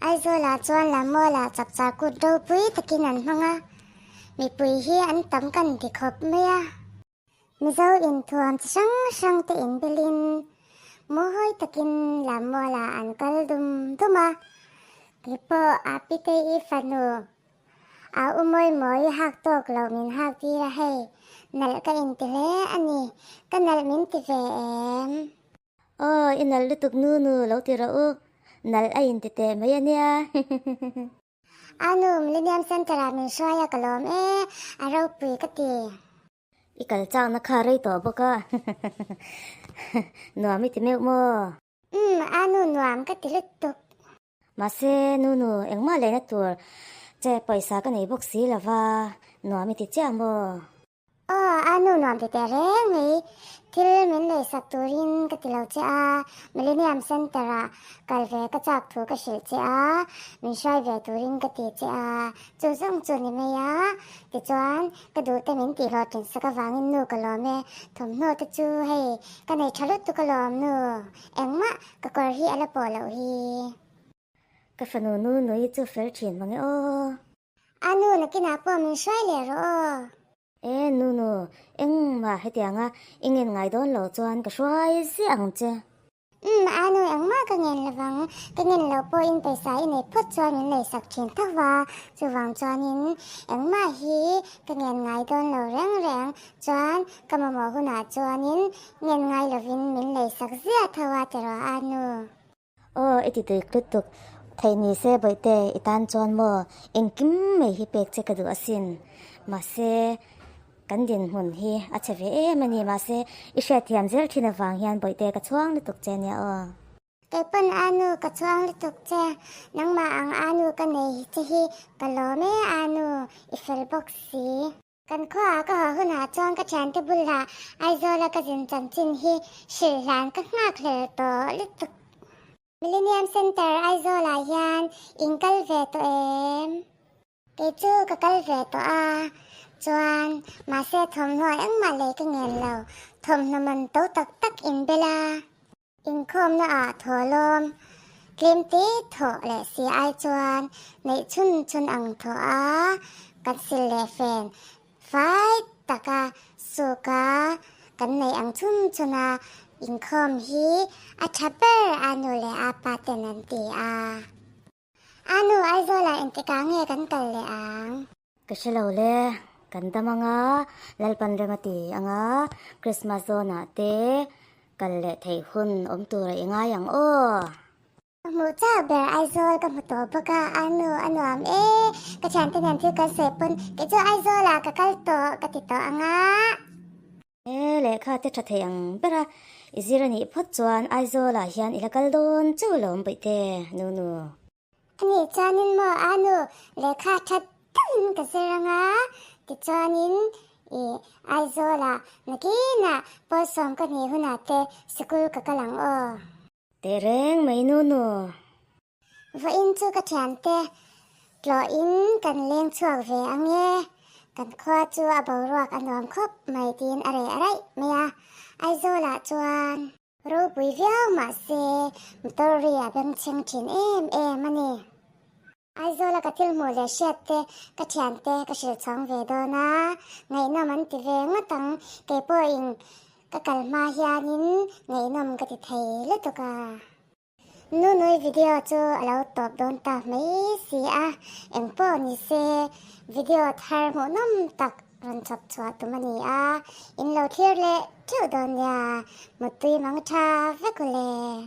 Aizawlah chuan Lammualah chapchar kut ropui takin an hmang a, mipui hi an tam kan ti khawp mai a. Mizo inthuam chi hrang hrang te inbilin mawi takin Lammualah an kal dum dum a, keipawh a Piteii fanu a u mawi mawi hak tawk lo min hak tir a hei, nalh ka inti hle a ni, ka nalh min ti ve em? Aw, i nalh lutuk nu nu lo ti rawh u, nalh a inti teh mai a nia. A nu, Millennium Centre ah min hruai a ka lawm e, a ropui ka ti. I kal chakna kha rei tawh bawk a, nuam i ti meuh maw? Umm, a nu nuam ka ti lutuk. Mahse, nu nu, engmah lehna tur che pawisa ka nei bawk si lova, nuam i ti chiah maw? Aw, a nu nuam ti teh reng mai. Thil min leisak turin ka ti lo che a, Millennium Centre ah kal ve ka chak thu ka hrilh che a, min hruai ve turin ka ti che a, chu zawng chu ni mai a. Tichuan, ka duh te min tih hlawhtlin sak avangin nu ka lawm e, thawmhnaw te chu hei ka nei tha lutuk alawm nu, engmah ka kawr hi a la pawh loh hi. Ka fanu nu nui chu fel thin mange aw. A nu nakinah pawh min hruai leh rawh aw. E nu nu, engmah hetianga i ngen ngai dawn lo chuan ka hruai ziah ang che. Umm, a nu engmah ka ngen lovang, ka ngen loh pawhin pawisa i nei phawt chuan min leisak thin tho va, chuvang chuanin engmah hi ka ngen ngai dawn lo reng reng, chuan ka mamawh hunah chuanin ngen ngai lovin min leisak ziah tho a ti rawh a nu. Aw, i ti dik lutuk. Theih ni se Bawihte, i tan chuan maw engkim mai hi pek che ka duh asin. Mahse, kan dinhmun hi a chhe ve em a ni. Mahse, i hriatthiam zel thin avang hian Bawihte ka chhuang lutuk che nia aw. Keipawn Anu ka chhuang lutuk che. Nangmah ang Anu ka nei che hi ka lawm e Anu, i fel bawk si. Kan khuaah ka haw hunah chuan ka thiante bulah Aizawla ka zin chanchin hi hrilh hlan ka nghak hlel tawh lutuk. Millennium Centre Aizawlah hian in kal ve tawh em? Kei chu ka kal ve tawh a, chuan mahse thawmhnaw engmah lei ka ngen lo, thawmhnaw man to tak tak in bel a. Inkhawmna ah thawhlawm tlem te thawh leh si ai chuan neih chhun chhun ang thawh a, kan sil leh fen fai taka suk a kan neih ang chhun chhun a inkhawm hi a tha ber a nu leh a pa ten an ti a. A nu Aizawl ah engtikah nge kan kal leh ang? Ka hre lo le, kan dam anga Lalpan rem a ti anga Christmas zawn ah te kal leh theih hun awm tur a i ngai ang aw. Ka hmuh chauh ber Aizawl ka hmu tawh bawk a, a nu a nuam e, ka thiante nen thil kan sawi pawn kei chu Aizawl ah ka kal tawh ka ti tawh anga. E lehkha te tha thei ang ber a, i zir a nih phawt chuan Aizawl ah hian i la kal dawn chauh lo Bawihte, nu nu. A nih chuanin maw a nu lehkha tha takin ka zir anga, tichuanin i Aizawl ah nakinah pawlsawm ka hnih hunah te sikul ka kal ang aw. Tehreng mai nu nu. Vawiin chu ka thiante tlawhin kan leng chhuak ve ang e, kan khua chu a boruak a nuam khawp mai tiin a reh raih mai a, Aizawlah chuan ropui viau mah se motor ri a bengchheng thin em em a ni. Aizawla ka thil hmuh leh hriat te ka thiante ka hrilh chhawng ve dawn a, ngaihnawm an ti ve ngawt ang, keipawhin ka kal hma hianin ngaihnawm ka ti thei lutuk a. Nunui video chu a lo tawp dawn ta mai si a, engpawh ni se video thar hmuhnawm tak rawn chhawp chhuah tum a ni a, in lo thlir leh theuh dawn nia, muttui mang tha vek u le.